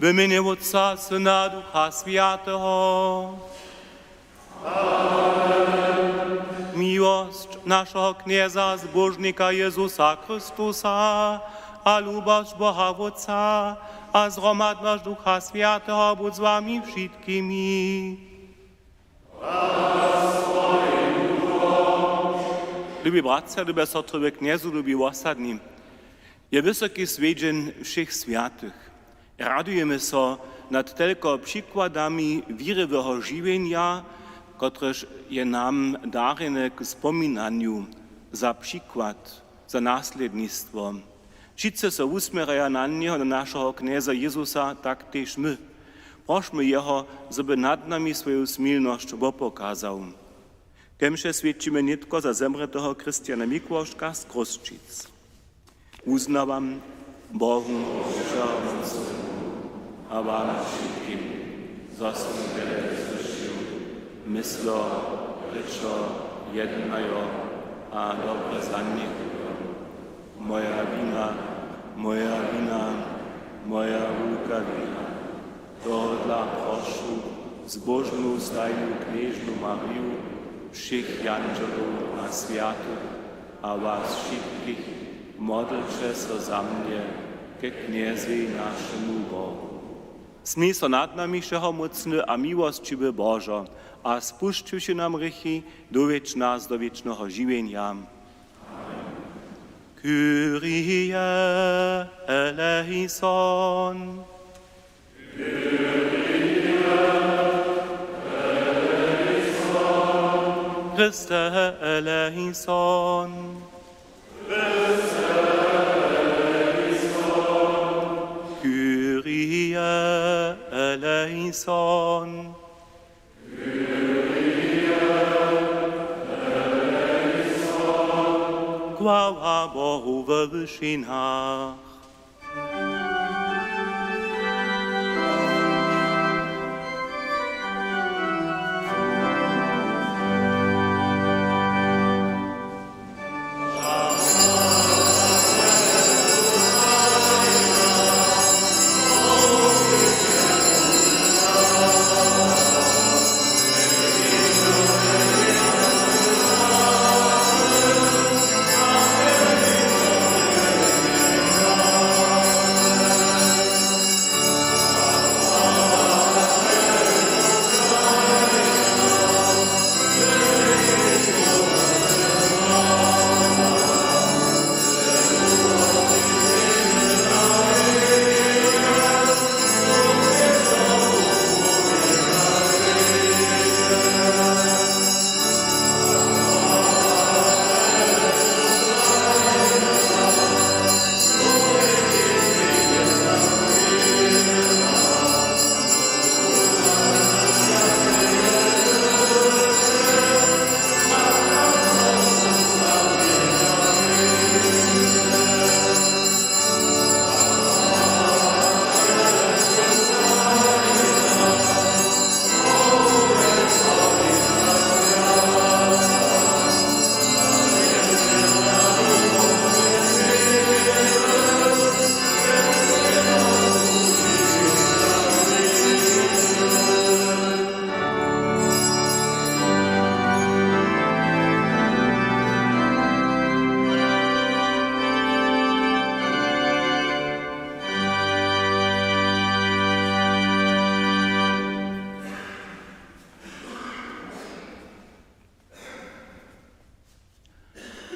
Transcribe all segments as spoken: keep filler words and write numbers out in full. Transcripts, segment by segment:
W mjenje Wótca, Syna, Ducha Swjateho. Miłosć našeho Knjeza, Zbóžnika Jezusa Chrystusa, a lubosć Boha Wótca, a zhromadnosć Ducha Swjateho budź z wami wšitkimi. Lubi bratřa, lube sotry we Knjezu, lubi wosadni. Je wysoki swjedźeń wšěch swjatych. Radujemy so nad telko přikładami wěriweho žiwjenja, kotrež je nam darjene k spominanju, za přikład, za naslědnistwo. Wšitcy so wusměrjaja na njeho, na našeho Knjeza Jezusa, tak tež my. Prošmy jeho, zo by nad nami swoju smilnosć wopokazał. Kemše swědčimy nětko za zemrěteho Christiana Mikłoška z Chrósćic. Wuznawam Bohu Wšehomócnemu a wam wšitkim, zo sym wjele zhrěšił, myslo, rěčo, jednajo a dobre zanjechujo. Moja wina, moja wina, moja wulka wina. Tohodla prošu zbóžnu stajnu knježnu Mariju, wšěch jandźelow a swjatych a was wšitkich, modlće so za mnje ke Knjezej, našemu Bohu. Smil so nad nami, wšehomócny a miłosćiwy Božo, a spušćiwši nam hrěchi, dowjedź nas do wěčneho žiwjenja. Kyrie eleison. Christe eleison. Kyrie eleison. Chwała Bohu we wyšinach.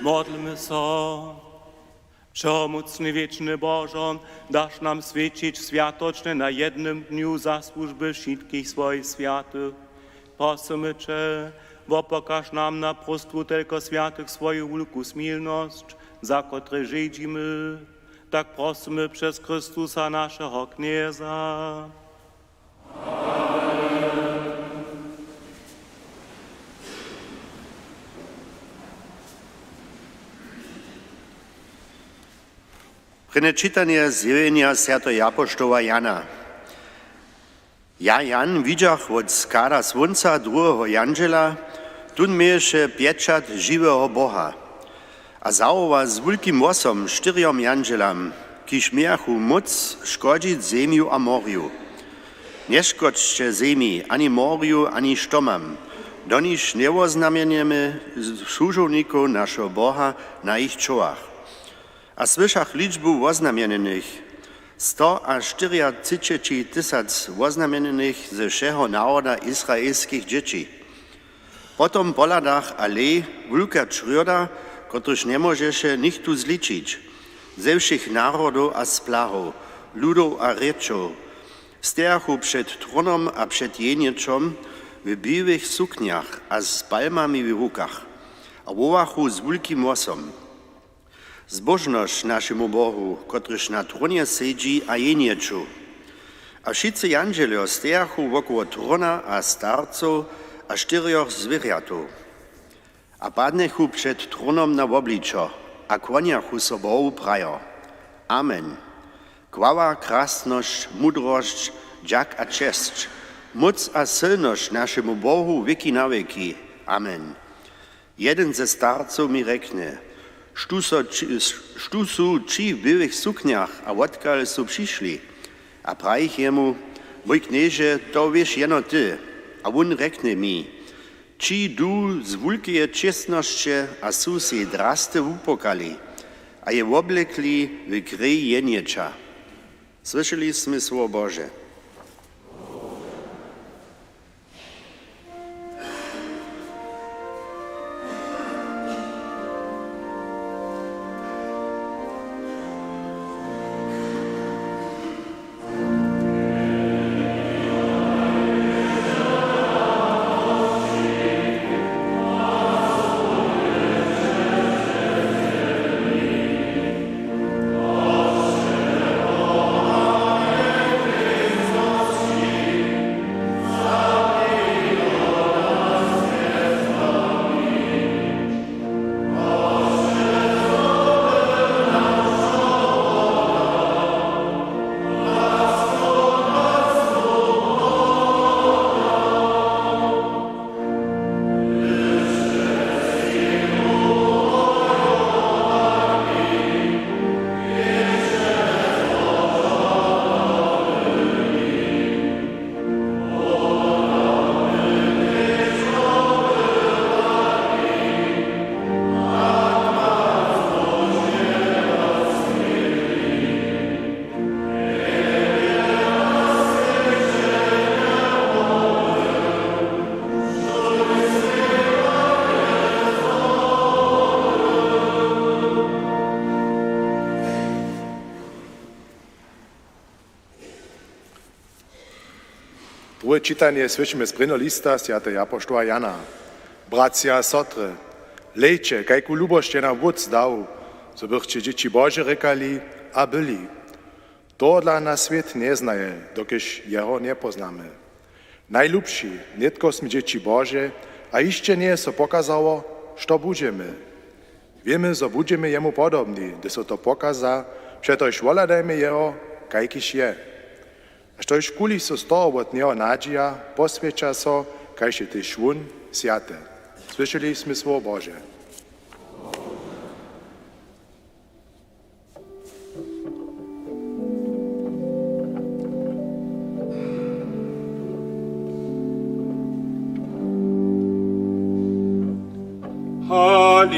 Modlmy so. Wšehomócny, wěčny Božo, daš nam swjećić swjatočnje na jednym dnju zasłužby wšitkich swojich swjatych. Prosymy će, wopokaž nam na próstwu telko swjatych swoju wulku smilnosć, za kotrež žedźimy. Tak prosymy přez Chrystusa, našeho Knjeza. Prěnje čitanje zjewjenja swjateho apoštoła Jana. Ja, Jan, widźach wot stada słónca druheho jandźela, tón měješe pječat žiweho Boha. A zawoła z wulkim hłosom štyrjom jandźelam, kiž mějachu móc škodźić zemju a morju: Nješkodźće zemi, ani morju, ani štomam, doniž njewoznamjenjemy słužownikow našeho Boha na jich čołach. A słyšach ličbu woznamjenjenych, sto a štyriatřiceći tysac woznamjenjenych ze wšeho naroda israelskich dźěći. Potom pohladach a hlej, wulka črjoda, kotruž njemóžeše nichtó zličić, ze wšěch narodow a splahow, ludow a rěčow, stejachu před trónom a před Jenječom w běłych suknjach a z palmami w rukach a wołachu z wulkim hłosom: Zbóžnosć našemu Bohu, kotryž na trónje sedźi, a Jenječu. A wšitcy jandźeljo stejachu wokoło tróna a starcow a štyrjoch zwěrjatow. A padnjechu před trónom na wobličo a kłonjachu so Bohu, prajo: Amen. Chwała, krasnosć, mudrosć, dźak a česć, móc a sylnosć našemu Bohu wěki na wěki. Amen. Jedyn ze starcow mi rjekny: Štó so ći-, štó su ći w běłych suknjach a wotkal su přišli? A prajich jemu: Mój Knježe, to wěš jeno ty. A wón rjekny mi: Ći du z wulkeje čěsnosće a su sej drasty wupłakali a je woblekli w krej Jenječa. Słyšeli smy słowo Bože. Druhe čitanje słyšimy z prěnjeho lista swjateho apoštoła Jana. Bratřa a sotry, hlejće, kajku lubosć je nam Wótc dał, zo bychće dźěći Bože rěkali a byli. Tohodla nas swět njeznaje, dokelž jeho njepóznamy. Najlubši, nětko smy dźěći Bože a hišće njeje so pokazało, što budźemy. Wěmy, zo budźemy jemu podobni, hdyž so to pokaza, přetož wohladajmy jeho, kajkiž je. A štož kuli so z toho wot njeho nadźija, poswjeća so, kaž je tež wón swjaty. Słyšeli smy słowo Bože.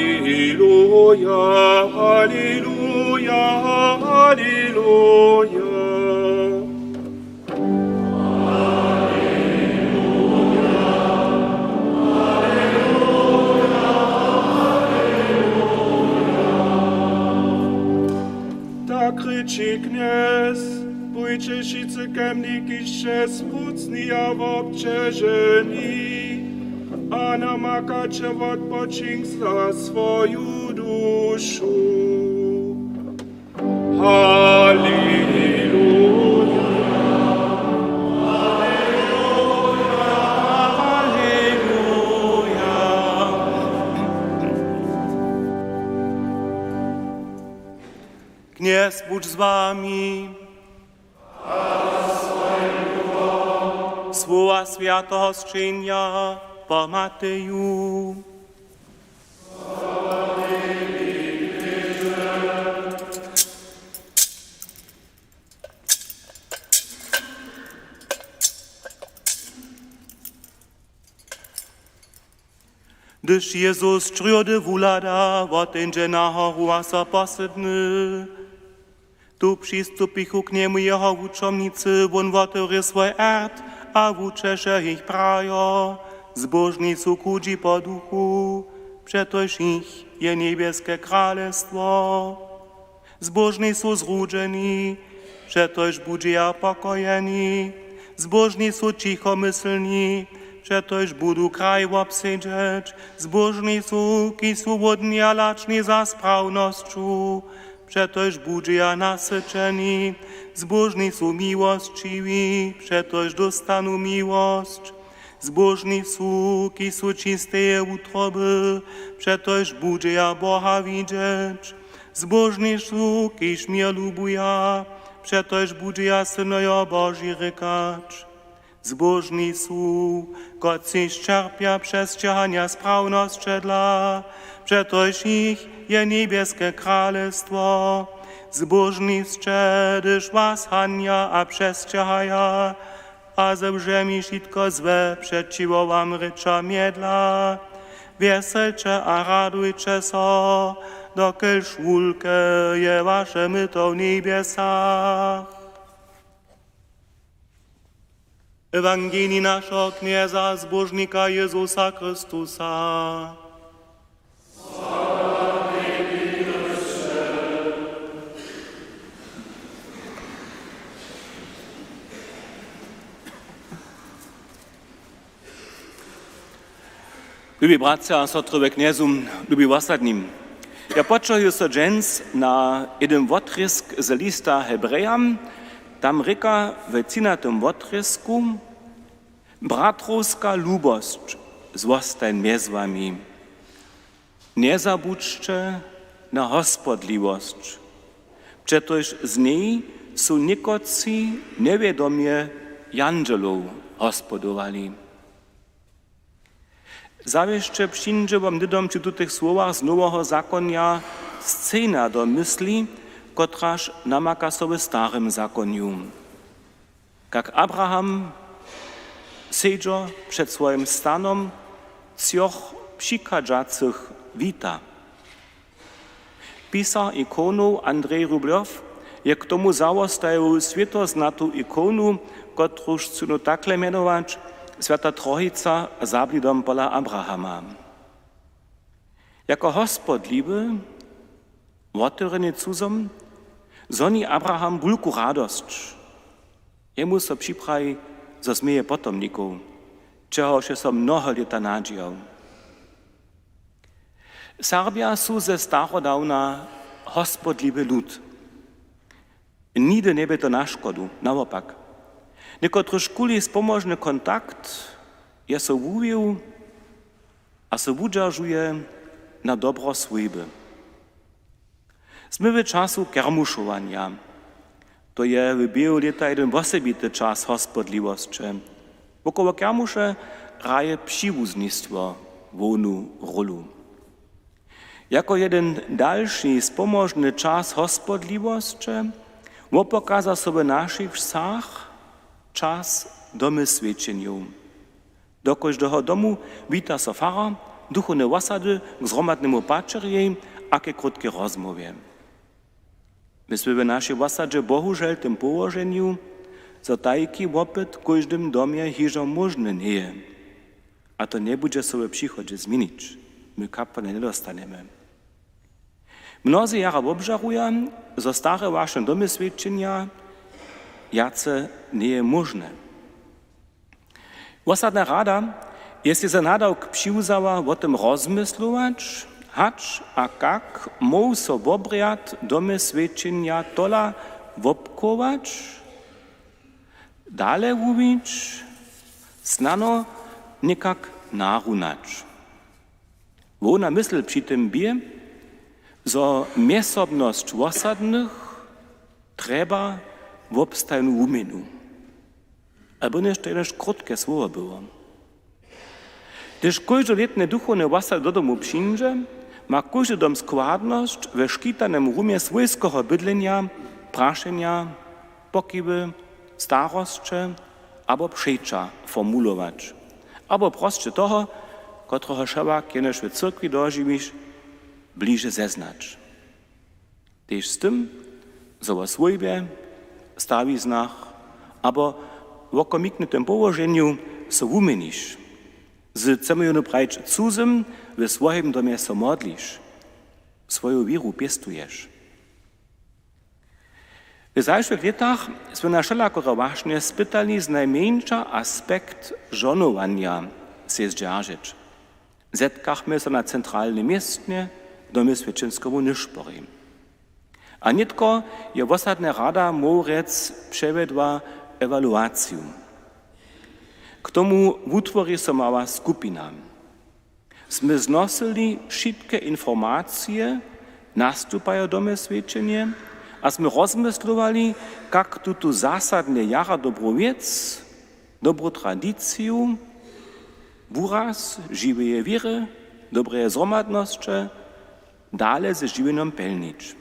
Haleluja, haleluja, haleluja. Tak rěči Knjez: Pójće wšitcy ke mni, kiž sće smutni a wobćeženi, a namakaće wotpočink za swoju dušu. Haleluja, haleluja, haleluja. Knjez budź z wami. Słowa swjateho sćenja po Mateju. Hdyž Jezus črjódy wuhlada, woteńdźe na horu a so posydny. Tu přistupichu k njemu jeho wučomnicy, wón wotewrě swój art a wučeše jich prajo: Zbóžni su chudźi po duchu, přetož jich je njebjeske kralestwo. Zbóžni su zrudźeni, přetož budźeja pokojeni. Zbóžni su ćichomyslni, přetož budu kraj wobsedźeć. Zbóžni su, kiž su hłódni a lačni za sprawnosću, přetož budźeja nasyćeni. Zbóžni su miłosćiwi, přetož dóstanu miłosć. Zbóžni su, kiž su čisteje wutroby, přetož budźeja Boha widźeć. Zbóžni su, kiž měr lubuja, přetož budźeja synojo Boži rěkać. Zbóžni su, kotřiž ćerpja přesćěhanja sprawnosće dla, přetož jich je njebjeske kralestwo. Zbóžni sće, hdyž was hanja a přesćěhaja, a ze wšěmi wšitko złe přećiwo wam rěča mjedla. Wjeselće a radujće so, dokelž wulke je waše myto w njebjesach. Ewangelij našeho Knjeza, Zbóžnika Jezusa Chrystusa. Lubi bratřa a sotry we Knjezu, lubi wosadni. Ja počahuju so dźens na jedyn wotrězk z lista Hebrejam. Tam rěka we třinatym wotrězku: Bratrowska lubosć zwostaj mjez wami. Njezabudźće na hospodliwosć, přetož z njej su někotři njewědomje jandźelow hospodowali. Zawěsće přińdźe wam hnydom při tutych słowach z Noweho zakonja scena do mysli, kotraž namaka so w Starym zakonju. Kak Abraham sedźo před swojim stanom třoch přichadźacych wita. Pisar ikonow Andrej Rublow je k tomu zawostajił swětoznatu ikonu, kotruž chcynu takle mjenować: Swjata Trojica za blidom pola Abrahama. Jako hospodliwy, wotewrjeny cuzom, zhoni Abraham wulku radosć. Jemu so připraji, zo změje potomnikow, čehož je so mnohe lěta nadźijał. Serbja su ze starodawna hospodliwy lud. Nihdy njebě to na škodu, nawopak. Někotryž kuli spomožny kontakt je so wuwił a so wudźeržuje na dobro swójby. Smy w času kermušowanja. To je w běhu lěta jedyn wosebity čas hospodliwosće. Wokoło kermuše hraje přiwuznistwo hłownu rólu. Jako jedyn dalši spomožny čas hospodliwosće wopokaza so w našich wsach čas domyswjećenjow. Do kóždeho domu wita so farar, duchowne wosady k zhromadnemu pačerjej a ke krótkej rozmołwje. My smy w našej wosadźe bohužel w tym połoženju, zo tajki wopyt w kóždym domje hižo móžny njeje. A to njebudźe so w přichodźe změnić. My kapłany njedostanjemy. Mnozy jara wobžaruja, zo stare wašnje domyswjećenja wjace njeje móžne. Wosadna rada je sej za nadawk přiwzała, wo tym rozmyslować, hač a kak móhł so wobrjad domyswjećenja tola wobchować, dale wuwić, snano někak narunać. Hłowna mysl při tym bě, zo mjezsobnosć wosadnych trjeba wobstajnu wuměnu. Abo něšto jenož krótke słowo było. Hdyž kóžde lětne duchowne wosady do domu přińdźe, ma kóždy dom składnosć we škitanym rumje swójskeho bydlenja, prašenja, pokiwy, starosće abo přeća formulować, abo prosće toho, kotreho wšewak jenož w cyrkwi dožiwiš, bliže zeznać. Tež z tym, zo wo swójbje, stawiznach abo wokomiknutym połoženju so wuměniš, z, chcemy jónu prajić, cuzymi w swojim domje so modliš, swoju wěru pěstuješ. W zašłych lětach smy na wšelakore wašnje spytali znajmjeńša aspekt žohnowanja sej zdźeržeć. Zetkachmy so na centralnym městnje w Domje swjećenskemu Nyšporjej. A nětko je wosadna rada móhł rjec přewjedła ewaluaciju. K tomu wutwori so mała skupina. Smy znosyli wšitke informacije nastupajo w Domje swjećenje a smy rozmyslowali, kak tutu zasadnje jara dobru wěc, dobru tradiciju, wuraz žiweje wěry, dobreje zhromadnosće dale ze žiwjenjom pjelnić.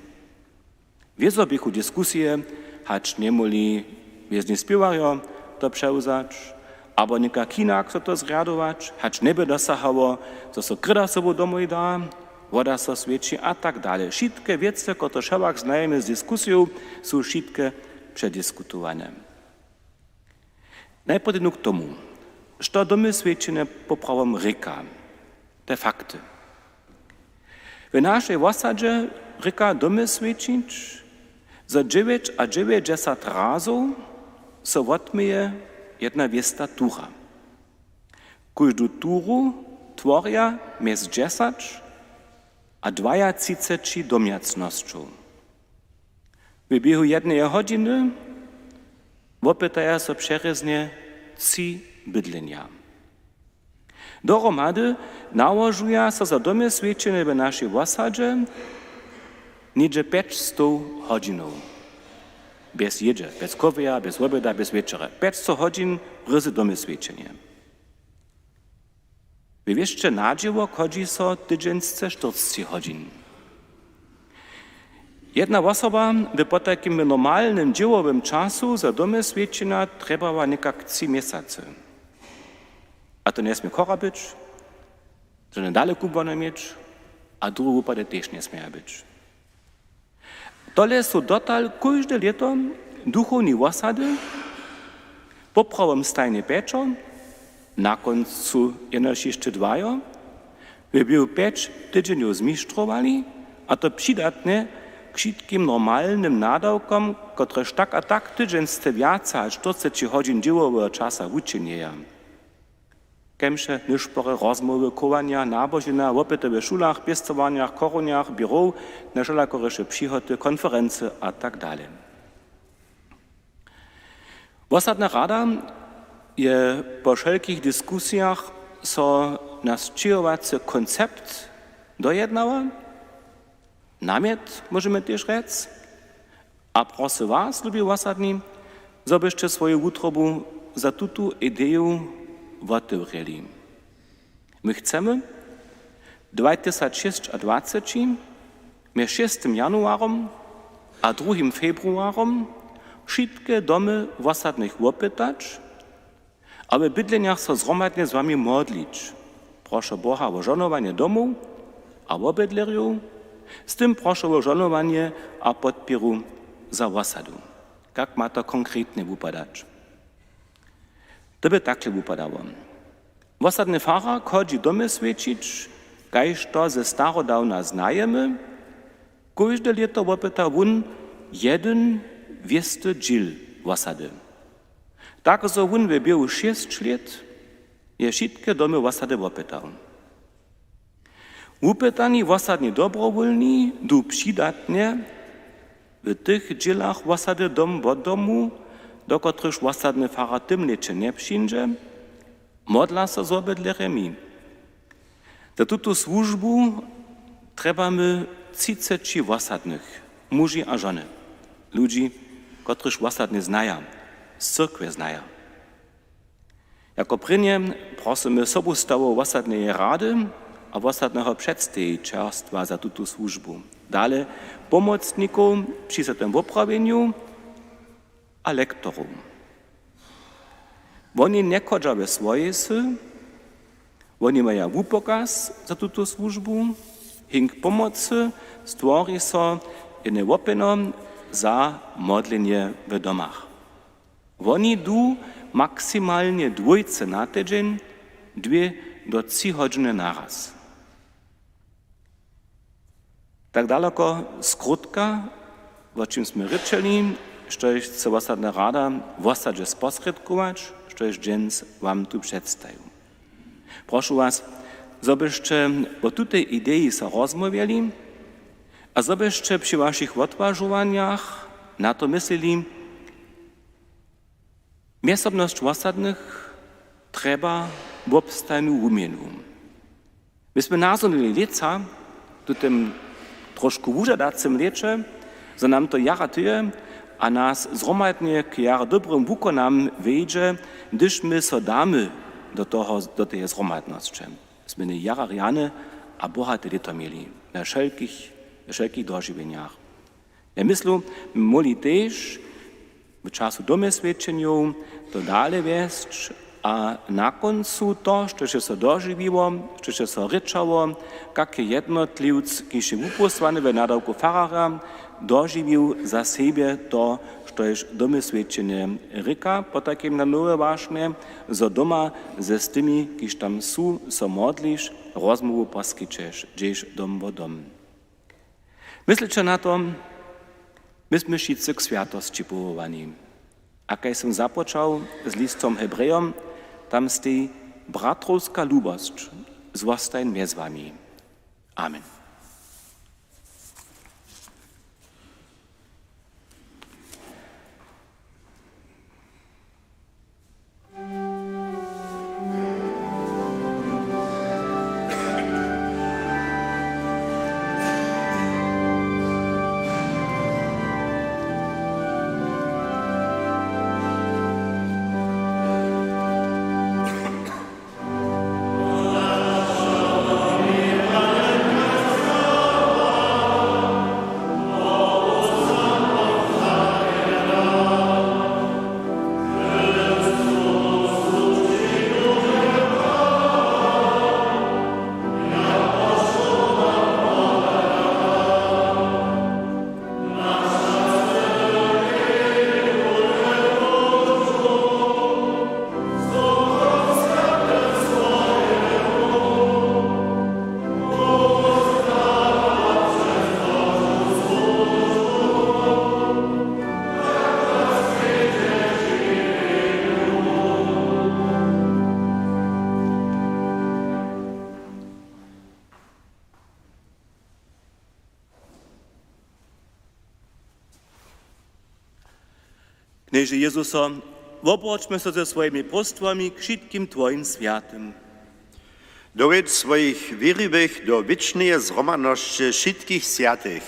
Wězo běchu diskusije, hač njemohli wězni spěwarjo to přewzać, abo někak hinak so to zrjadować, hač njeby dosahało, zo so kryda sobu domoj da, woda so swjeći a tak dale. Wšitke wěcy, kotrež wšewak znajemy z diskusijow, su wšitke přediskutowane. Najprjedy k tomu, što Domje swjećenje poprawom rěka, te fakty. W našej wosadźe rěka Domje swjećić, zo dźewjećadźewjećdźesat razow so wotměje jedna wěsta tura. Kóždu turu tworja mjez dźesać a dwajatřiceći domjacnosćow. W běhu jedneje hodźiny wopytaja so přerěznje tři bydlenja. Dohromady nałožuja so za Domje swjećenje w našej wosadźe něhdźe pjećstow hodźinow. Bjez jědźe, bjez kowja, bjez woběda, bjez wječere. Pjećstow hodźin rězy Domje swjećenje. We wěsće na dźěło chodźi so tydźensce štyrceći hodźin. Jedna wosoba by potajkim w normalnym dźěłowym času za Domje swjećenja trjebała někak tři měsacy. A to njesmě chora być, žane dalekubłanje měć a druhe wupady tež njesměja być. Tole su dotal kóžde lěto duchowni wosady poprawom stajnje pjećo, na kóncu jenož hišće dwajo, w běhu pjeć tydźenjow zmištrowali, a to přidatnje k wšitkim normalnym nadawkom, kotrež tak a tak tydźensce wjace hač štyrceći hodźin dźěłoweho časa wučinjeja. Kemše, nyšpory, rozmołwy, chowanja, nabožina, wopyty w šulach, pěstowarnjach, chorunjach, běrow, na wšelakoreše přihoty, konferency a tak dale. Wosadna rada je po wšelkich diskusijach so na sćěhowacy koncept dojednała, namjet, móžemy tež rjec. A prosy was, lubi wosadni, zo byšće swoju wutrobu za tutu ideju wotewrjeli. My chcemy dwatysacšěsćadwaceći mjez šěstym januarom a druhim februarom wšitke domy wosadnych wopytać, a we bydlenjach so zhromadnje z wami modlić. Prošu Boha wo žohnowanje domow a wobydlerjow, z tym prošu wo žohnowanje a podpěru za wosadu. Kak ma to konkretnje wupadać? To by takle wupadało. Wosadny farar chodźi Domje swjećić, kaž to ze starodawna znajemy. Kóžde lěto wopyta wón jedyn wěsty dźěl wosady. Tak zo wón w běhu šěsć lět je wšitke domy wosady wopytał. Wupytani wosadni dobrowólni du přidatnje w tych dźělach wosady dom wot domu, do kotrychž wosadny farar w tym lěće njepřińdźe, modla so z wobydlerjemi. Za tutu słužbu trjebamy třiceći wosadnych, muži a žony, ludźi, kotrychž wosadne znaja, z cyrkwje znaja. Jako prěnje prosymy sobustawow wosadneje rady a wosadneho předstejićerstwa za tutu słužbu. Dale pomocnikow při tym woprawjenju a lektorow. Woni njechodźa we swojej sy, Woni maja wupokaz za tutu słužbu, hink pomocy stwori so jene łopjeno za modlenje w domach. Woni du maksimalnje dwójce na tydźeń, dwě do tři hodźiny naraz. Tak daloko skrótka, wo čim smy rěčeli, štož chce wosadna rada wosadźe sposrědkować, štož dźens wam tu předstajił. Prošu was, zo byšće wo tutej ideji so rozmołwjeli a zo byšće při wašich wotwažowanjach na to myslili, mjezsobnosć wosadnych trjeba wobstajnu wuměnu. My smy nazhonili lětsa w tutym trošku wužadacym lěće, zo nam to jara tyje a nas zhromadnje k jara dobrym wukonam wjedźe, hdyž my so damy do toho, do teje zhromadnosće. Smy jara rjane a bohate lěto měli na wšelkich, na wšelkich dožiwjenjach. Ja myslu, my móhli tež w času domyswjećenjow to dale wjesć a na kóncu to, štož je so dožiwiło, štož je so rěčało, kak je jednotliwc, kiž je wupósłany w nadawku fararja, dožiwił za sebje to, štož domyswjećenje rěka, potajkim na nowe wašnje, zo doma ze z tymi, kiž tam su, so modliš, rozmołwu poskićeš, dźeš dom wo dom. Mysliće na to, my smy wšitcy k swjatosći powołani. A kaž sym započał z listom Hebrejom, tam stej: Bratrowska lubosć zwostajń mjez wami. Amen. Knježe Jezuso, wobroćmy so ze swojimi próstwami k wšitkim twojim swjatym. Dowjedź swojich wěriwych do wěčneje zhromadnosće wšitkich swjatych.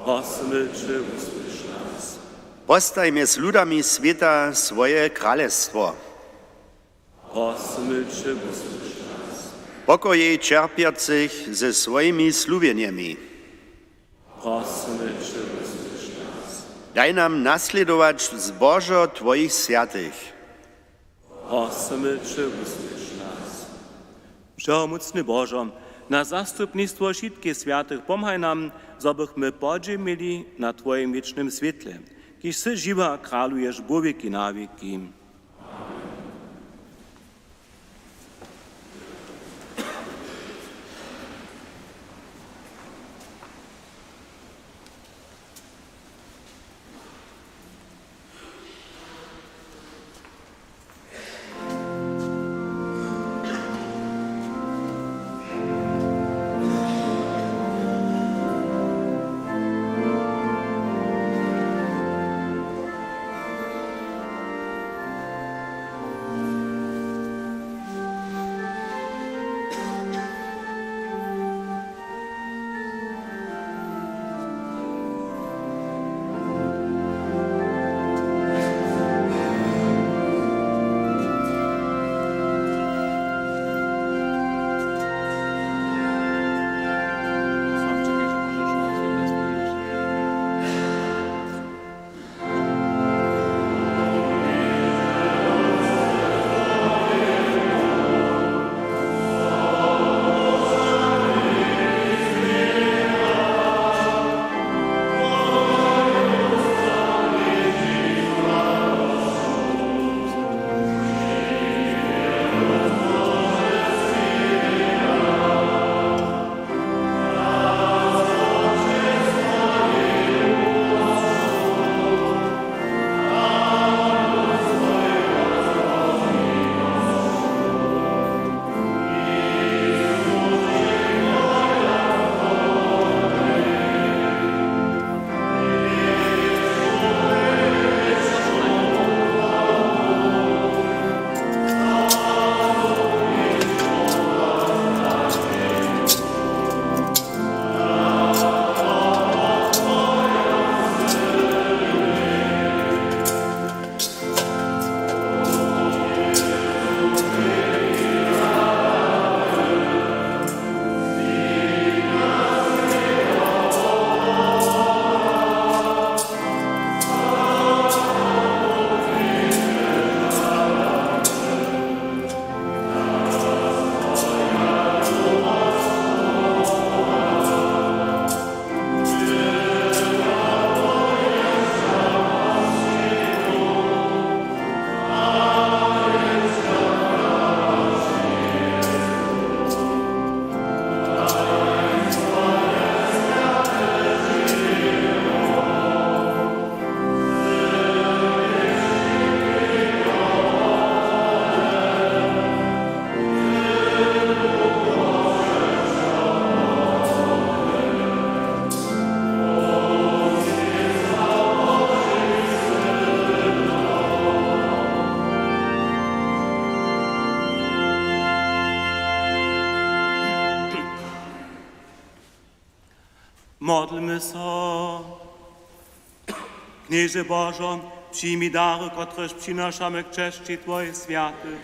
Prosymy će, wusłyš nas. Postaj mjez ludami swěta swoje kralestwo. Prosymy će, wusłyš nas. Pokojej ćerpjacych ze swojimi sluwjenjemi. Prosymy će, wusłyš nas. Daj nam naslědować zbožo twojich swjatych. Prosymy će, wusłyš nas. Wšehomócny Božo, na zastupnistwo wšitkich swjatych pomhaj nam, zo bychmy podźěl měli na twojim wěčnym swětle, kiž sy žiwy a kraluješ wot wěki na wěki. Modlmy so. Knježe Božo, přijmi dary, kotrež přinašamy k česći Twojej swjaty.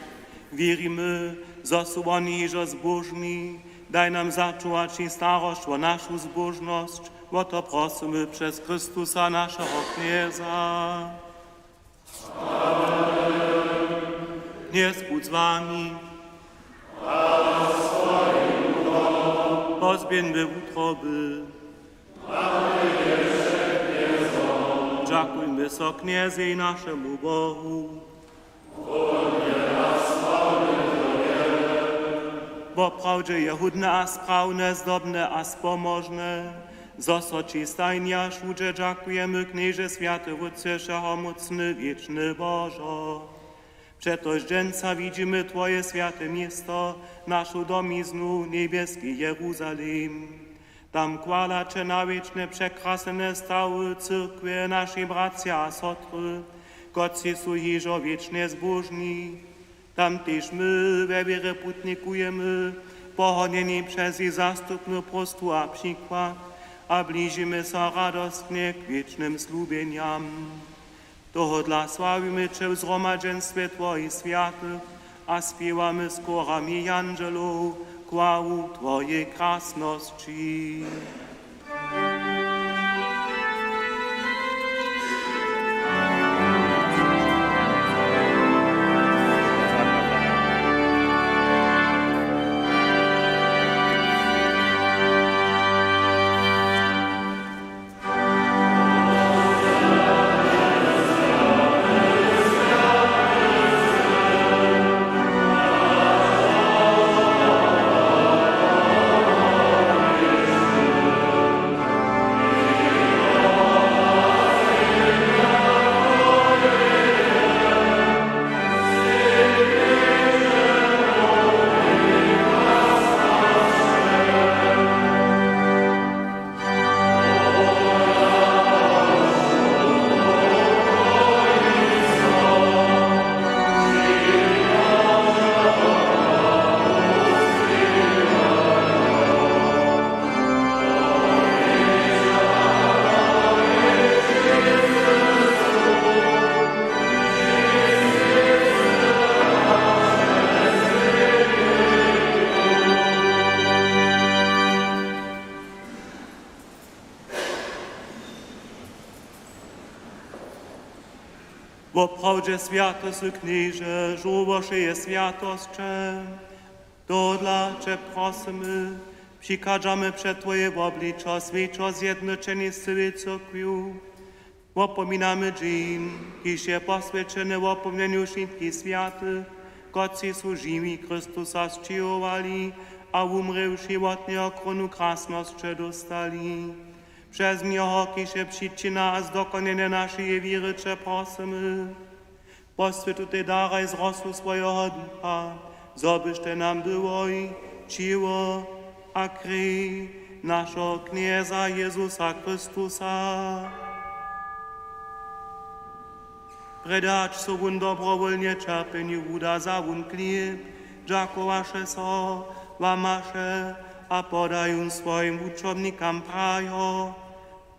Wěrimy, zo su woni hižo zbóžni. Daj nam začuwać starosć wo našu zbóžnosć. Wo to prosymy přez Chrystusa, našeho Knjeza. Knjez budź z wami. Pozběhńmy wutroby. Dźakujmy so Knjezej, našemu Bohu. Woprawdźe je hódne a sprawne, zdobne a spomožne, zo so ći stajnje a wšudźe dźakujemy, Knježe, swjaty Wótče, wšehomócny, wěčny Božo. Přetož dźensa widźimy Twoje swjate město, našu domiznu, njebjeski Jeruzalem. Tam chwalaće na wěčnje překrasnjene stawy cyrkwje, naši bratřa a sotry, kotřiž su hižo wěčnje zbóžni. Tam tež my we wěrje putnikujemy, pohonjeni přez jich zastupnu próstwu a přikład, a bližimy so radostnje k wěčnym slubjenjam. Tohodla sławimy Će w zhromadźenstwje Twojich swjatych a spěwamy z chórami jandźelow chwalu Twojej krasnosći. Woprawdźe swjaty sy, Knježe, žórło wšeje swjatosće. Tohodla Će prosymy, přichadźamy před Twoje wobličo, swjećo zjednoćeni z cyłej cyrkwju. Wopominamy dźeń, kiž je poswjećeny wopominjenju wšitkich swjatych, kotřiž su žiwi Chrystusa sćěhowali a wumrěwši wot njeho krónu krasnosće dóstali. Přez njeho, kiž je přičina a zdokonjenje našeje wěry, Će prosymy: Poswjeć tutej daraj z rosu swojeho Ducha, zo byštej nam byłoj ćěło a krej našeho Knjeza Jezusa Chrystusa. Prjedy hač so wón dobrowólnje ćerpjenju wuda, wza wón chlěb, dźakowaše so, łamaše a poda jón swojim wučomnikam, prajił: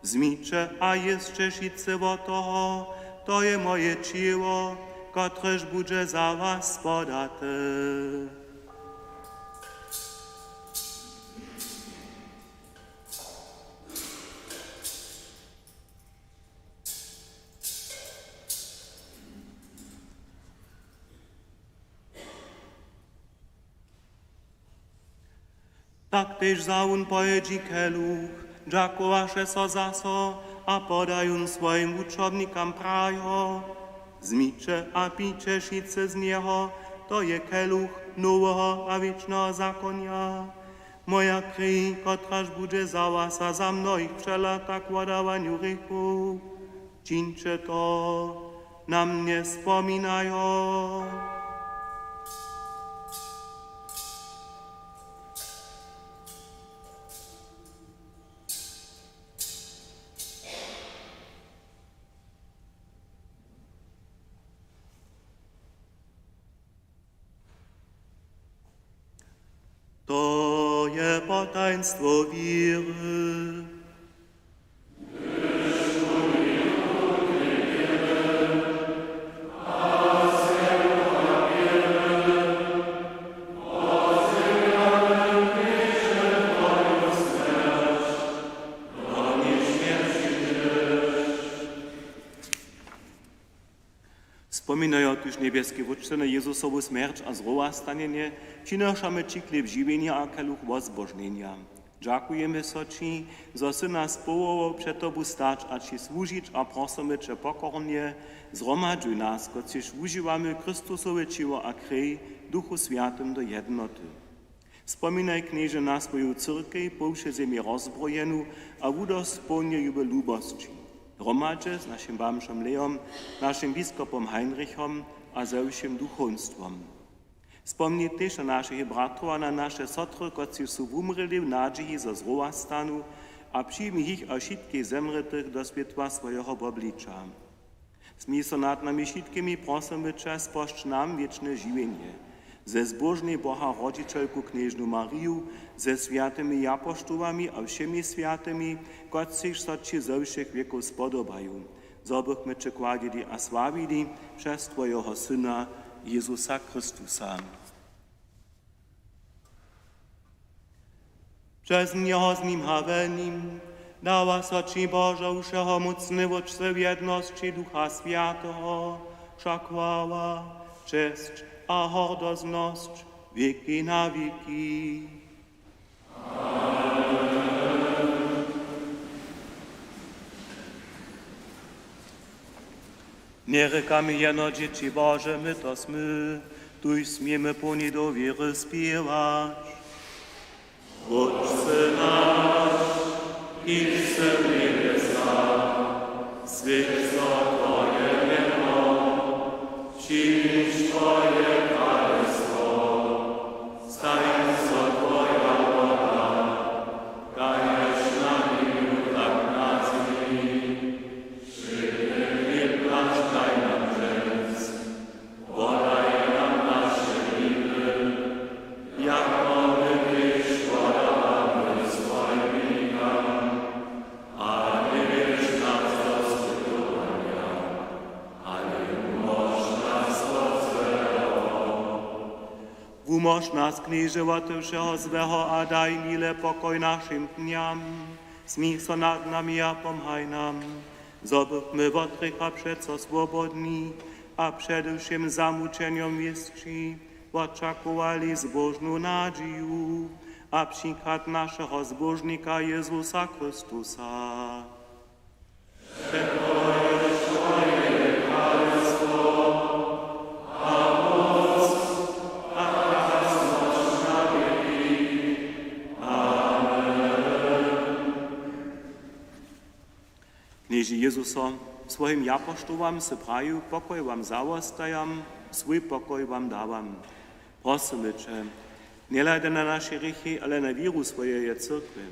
Wzmiće a jěsće wšitcy wot toho, to je moje ćěło, kotrež budźe za was podate. Tak tež wza wón po jědźi keluch, dźakowaše so zaso a poda jón swojim wučomnikam, prajił: Wzmiće a pijće wšitcy z njeho, to je keluch noweho a wěčneho zakonja, moja krej, kotraž budźe za was a za mnohich přelata k wodawanju hrěchow. Čińće to na mnje spominajo. To je potajnstwo wěry. Spominajo tuž, njebjeski Wótče, na Jezusowu smjerć a zrowastanjenje, přinošamy ći chlěb žiwjenja a keluch wozbožnjenja. Dźakujemy so ći, zo sy nas powołał před tobu stać a ći słužić, a prosymy će pokornje: Zhromadźuj nas, kotřiž wužiwamy Chrystusowe ćěło a krej, w Duchu Swjatym do jednoty. Spominaj, Knježe, na swoju cyrkej po wšej zemi rozbrojenu a wudospołń ju w lubosći, hromadźe z našim bamžom Leom, našim biskopom Heinrichom a ze wšěm duchowstwom. Spomni tež na našich bratrow a na naše sotry, kotřiž su wumrěli w nadźiji, zo zrowastanu, a přijmi jich a wšitkich zemrětych do swětła swojeho wobliča. Smil so nad nami wšitkimi, prosymy će, spožč nam wěčne žiwjenje ze zbóžnej Boha rodźićelku knježnu Mariju, ze swjatymi japoštołami a wšěmi swjatymi, kotřiž so ći ze wšěch wěkow spodobaju, zo bychmy će chwalili a sławili přez twojeho Syna Jezusa Chrystusa. Přez njeho, z nim a w nim dawa so ći, Božo, wšehomócny Wótče, w jednosći Ducha Swjateho wša chwała, česć a hordoznosć wěki na wěki. Njerěkamy jeno dźěći Bože, my to smy, tuž směmy połni dowěry spěwać: Wótče naš, kiž sy w njebjesach, swjeć so twoje mjeno, přińdź twoje kralestwo, stań so twoja wola, kaž na njebju, tak na zemi. Wšědny chlěb naš daj nam dźens, wodaj nam naše winy, jako my tež wodawamy swojim winikam, a njewjedź nas do spytowanja, ale wumóž nas wot złeho. Wumóž nas, Knježe, wot wšeho złeho a daj miłe pokoj našim dnjam. Smil so nad nami a pomhaj nam, zo bychmy wot hrěcha přeco swobodni a před wšěm zamućenjom wěsći wočakowali zbóžnu nadźiju a přichad našeho Zbóžnika Jezusa Chrystusa. Knježe Jezuso, swojim japoštołam sy prajił: Pokoj wam zawostajam, swój pokoj wam dawam. Prosymy će, njehladaj na naše hrěchi, ale na wěru swojeje cyrkwje.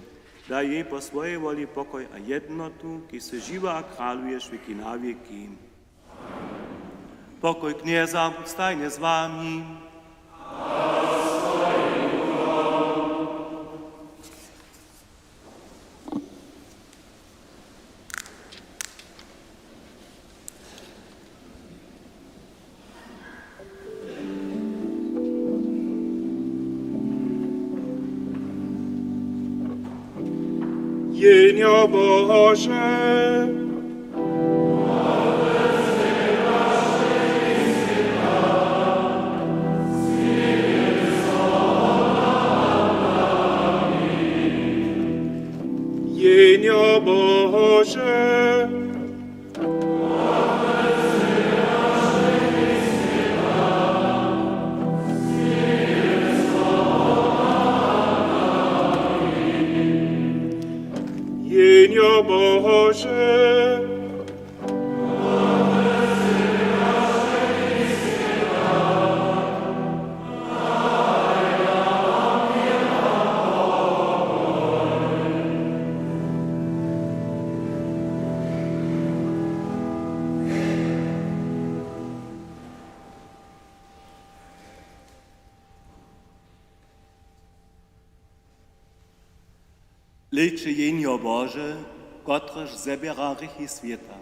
Daj jej po swojej woli pokoj a jednotu, kiž sy žiwy a kraluješ wěki na wěki. Pokoj Knjeza budź stajnje z wami. Jehnjo Bože. Jehnjo Bože. Jehnjo Bože. Hlejće, Jehnjo Bože, kotrež zběra hrěchi swěta.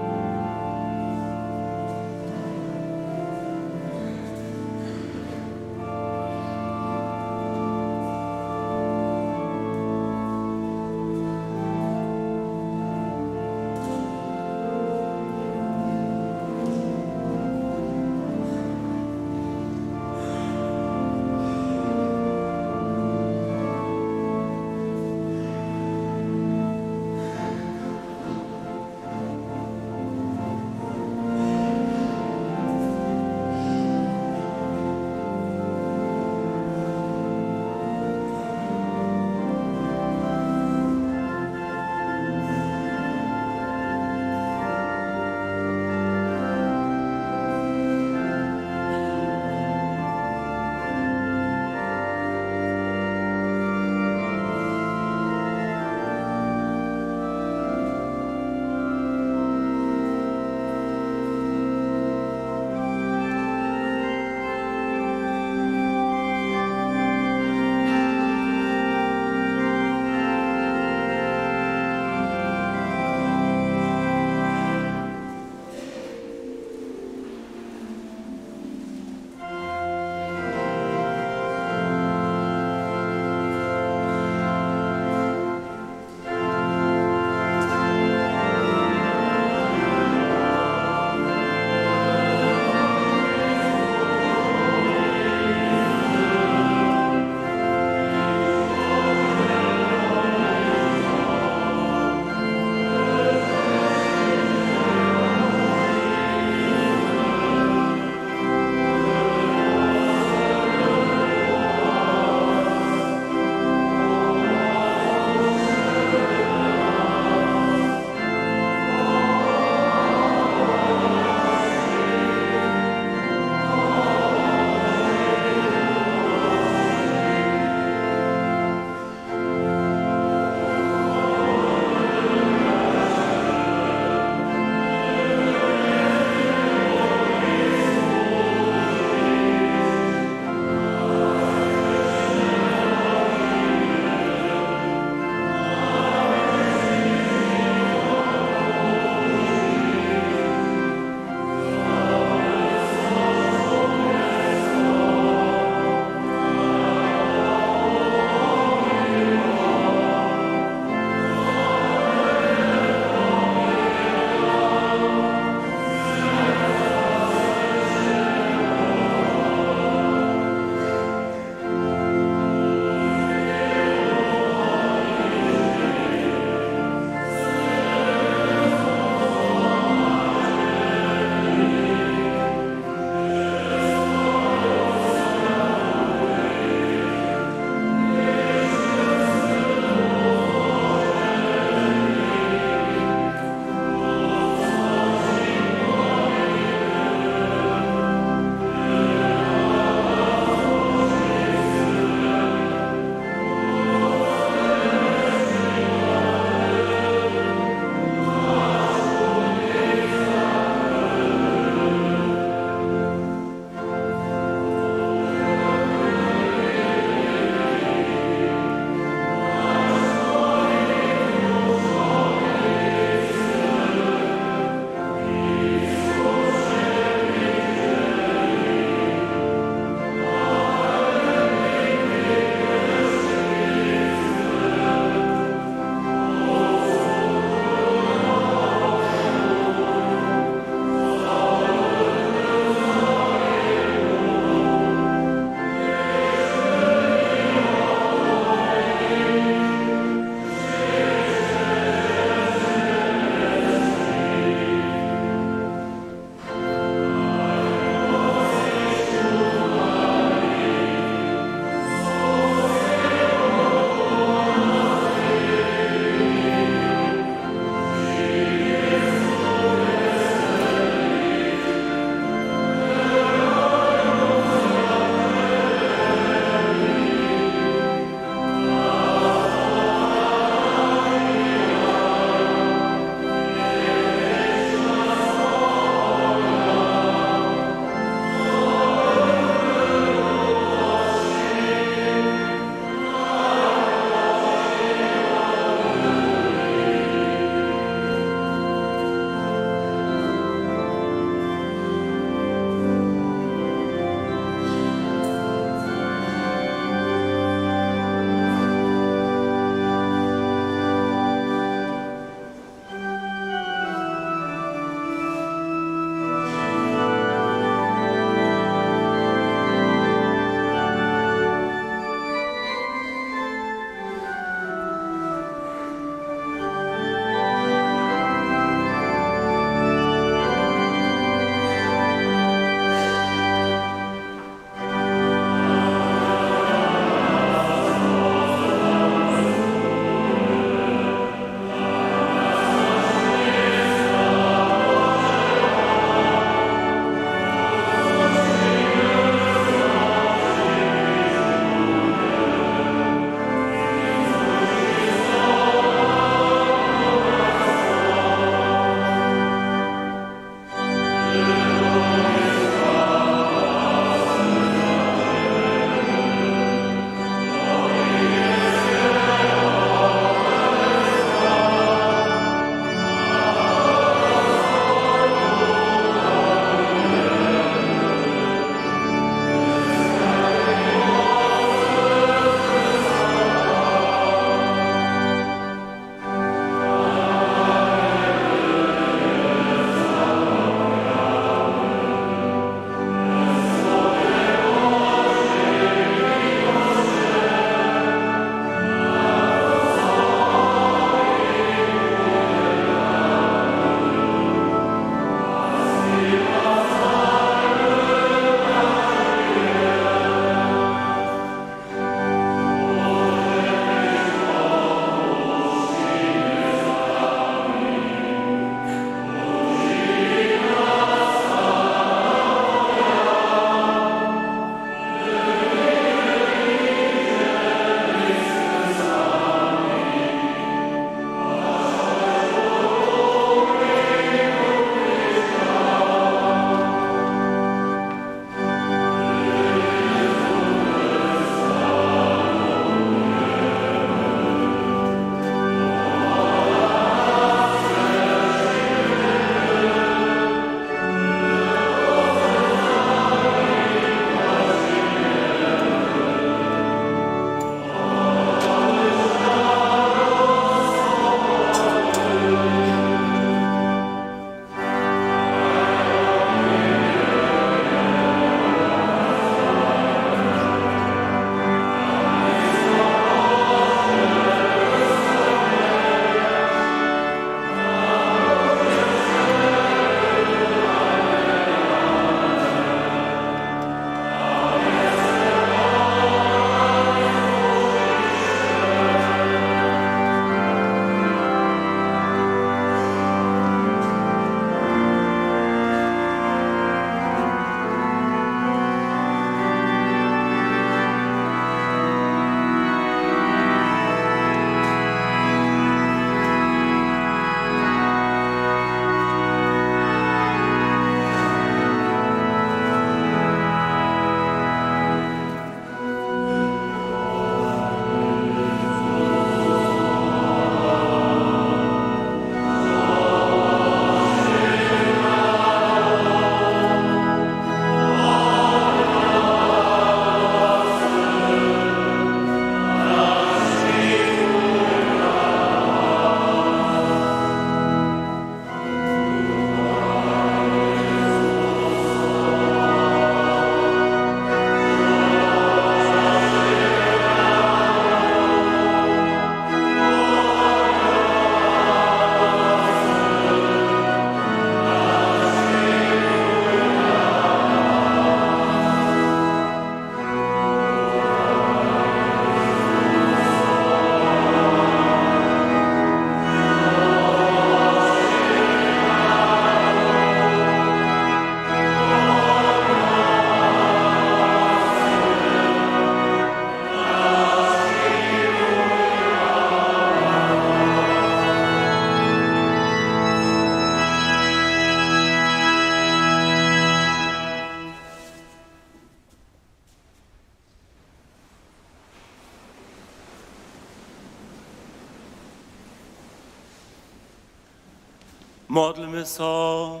Modlmy so.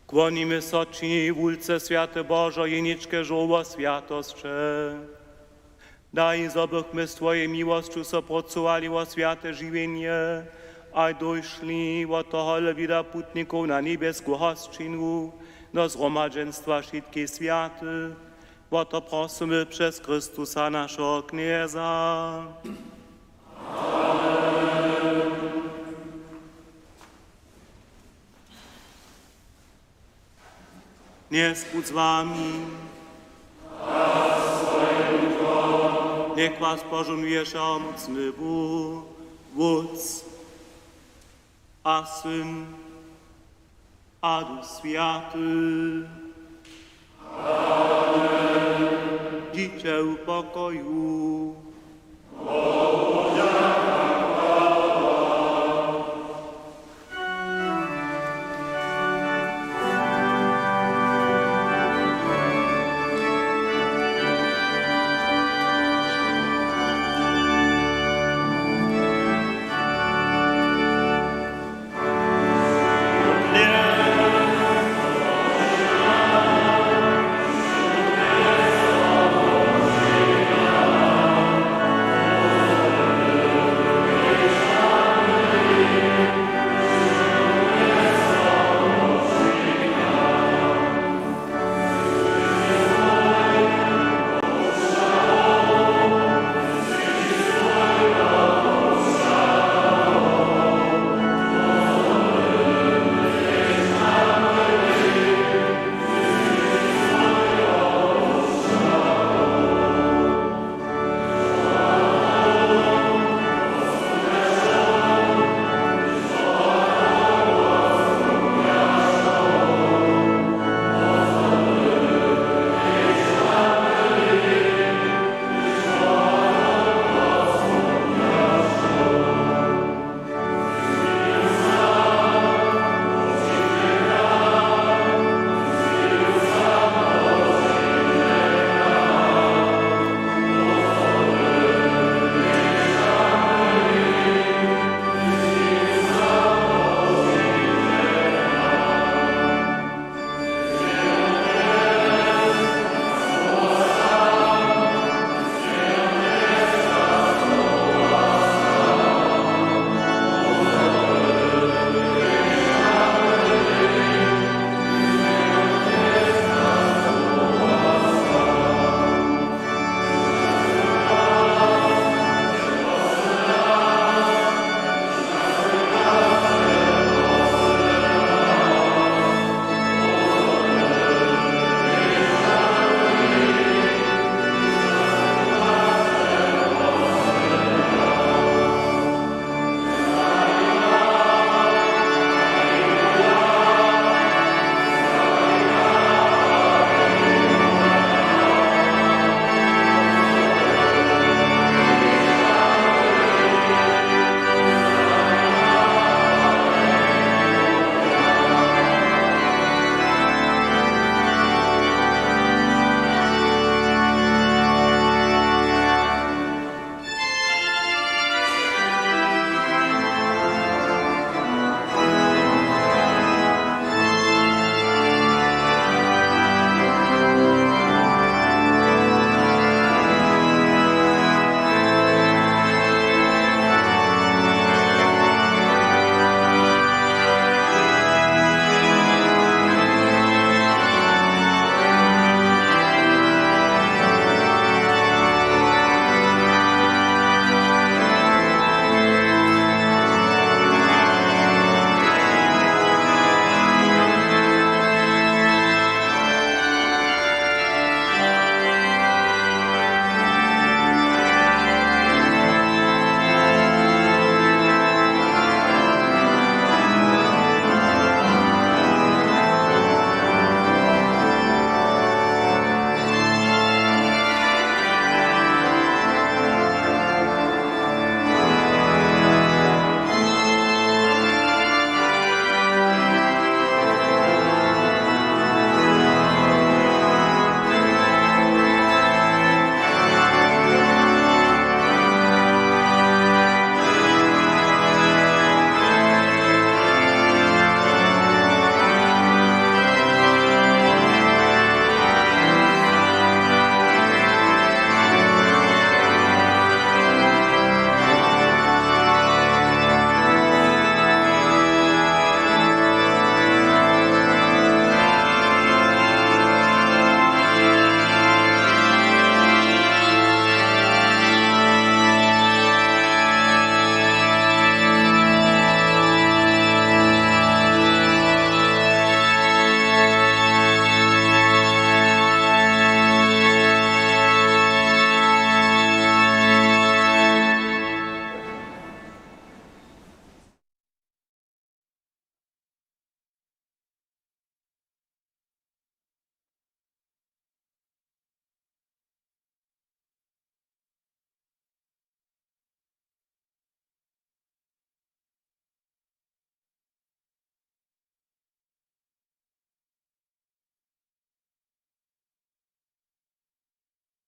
Kłonimy so ći, wulce swjaty Božo, jeničke žołło swjatosće. Daj, zo bychmy z twojej miłosću so prócowali wo swjate žiwjenje a dóšli wot tohole wida putnikow na njebjesku hosćinu do zhromadźenstwa wšitkich swjatych. Wo to prosymy přez Chrystusa, našeho Knjeza. Knjez budź z wami. Njech was požohnuje wšehomócny Bóh, Wótc a Syn a Duch Swjaty. Amen. Dźiće w pokoju.